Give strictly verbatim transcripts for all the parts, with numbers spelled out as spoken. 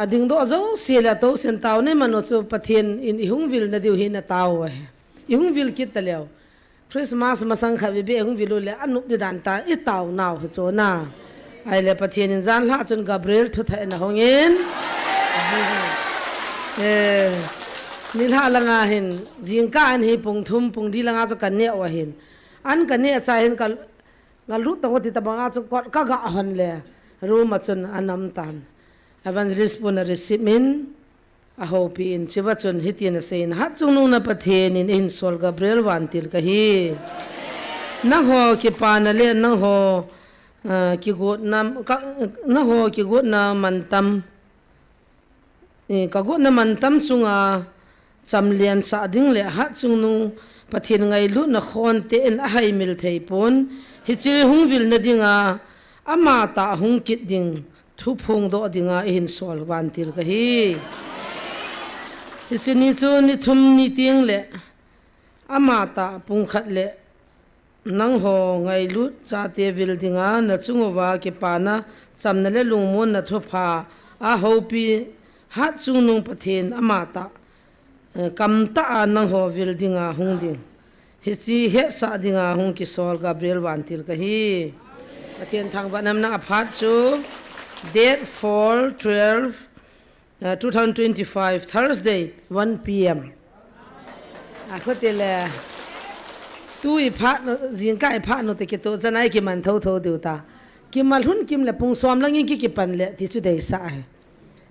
Adingdoh jouse le atoh sen tao nei manu chu Pathen in ihung vil nadiu hi natao ahi. Ihung vil kit taleu. Christmas masang khat veve ihung vil u le anop di dan ta itao nau hi chu na. Ahile Pathen in janhi chun Gabriel thuthah in ahung in. Eh, nilhah langa hin, jingkah an hi pung thum, pung li langa chu kaneh u ahin. An kaneh cha hin ka, ngalut tong u ti tabanga chu kot kaga hon le, room a chun anam tan. Evangelist pun a receive in, ahoupi in, chiva chun hitin asei in, Hatchungnung na Pathen in eihin sol Gabriel vantil kahi. Nangho kipana le nangho, ah, kigotna, ka, nangho kigotna mantam, eh, kagotna mantam chunga chamlian sah ding le Hatchungnung Pathen ngailutna khonte in ahaimil thei pon, hiche hung vilna dinga, amatah hung kit ding, thu phongdoh dinga eihin sol vantil kahi. Hiche ni chu ni thum ni teng le, amatah pung khat le, nangho ngailut chate vil dinga, nachung uva kipana, chamna le lungmonna thupha ahoupi, Hatchungnung Pathen amatah, eh, kamtah a nangho vil dinga hung ding. Hiche hetsah dinga hung kisol Gabriel vantil kahi. Pathen thangvahna um nang. Aphat chu date four twelve, uh, two thousand twenty-five, Thursday, one P M. Akhote le. Tu iphat nu, jingkah iphat nu te kitoh chanai kiman thotho diu ta. Kimal hun kim le pung som langin ki kipan le ti chu deisah ahi.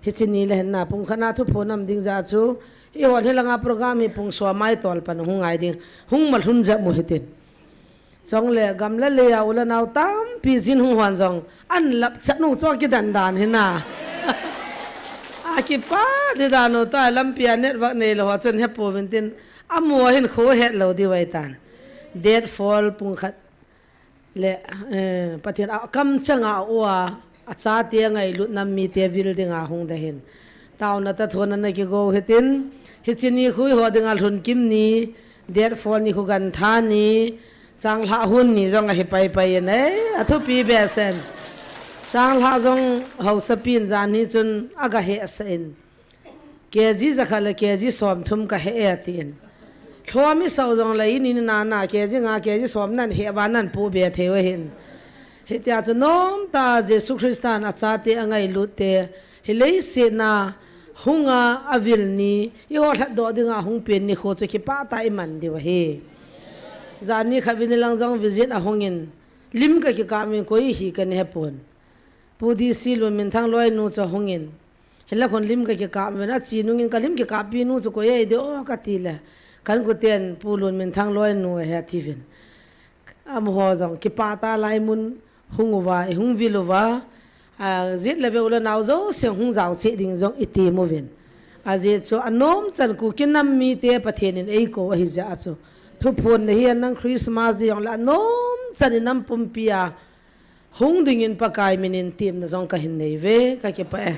Hiche ni le hin na pung khat na thu phon um ding jeh chu, eihon hilanga program hi pung som mai tol pan hung ngai ding. Hung mal hun jep u hitin. Chule gamla le a u le nao tampi jin hung hon jong, an lap chat nu chu kidan dan hi na. Akipa di dan u ta lampi a network neilou ho chun hepouvin tin, amu hin kho het lou diu ahitan. Date four pung khat le, eh, Pathen a kamchang a u a, achate ngailutna mite vil dinga hung ding ahin. Taona toh thona na kigo hitin, hiche ni khu eiho dinga lhun kim ni, date four ni khu gantha ni, changlhah hun ni jong ahi paipai in, eh, athupi behseh in. Changlhah jong haosapi in janhi chun aga hesah in. K G jakhat le K G somthum kahe e, atin. Lhom isah u jongle ini nana K G nga, K G som nan he uva nan pu be thei u ahin. Hitia chu nomtah a Jesu Christan achate angailut te, hi leiset a hunga avil ni, eiho lhatdoh dinga hung pen ni khu chu kipah tah a iman diu ahi. Jan ni khat vin lang jong visit ahung in, lim kakikap uvin koi hi kana hepon. Pu D C Lunminthang loinu chu ahung in, hinla khun lim kakikap uvin, ache nungin kalim kikappi nu chu koi ahi de o kati le, ka inkoten Pu Lunminthang loinu ahi atiuvin. Amaho jong kipah tah a lai mun hung uva, ihung vil uva, ajet le ve u le nao jouse hung jao cheh ding jong item uvin. Ajeh chu anom chan Kuki nam mite Pathen in eikou ahi jeh a chu, thuphon nahi a nang Christmas di jongle anom chan inam pumpi a hung dingin Pakai min in temna jong kahin nei uve, kakipah e.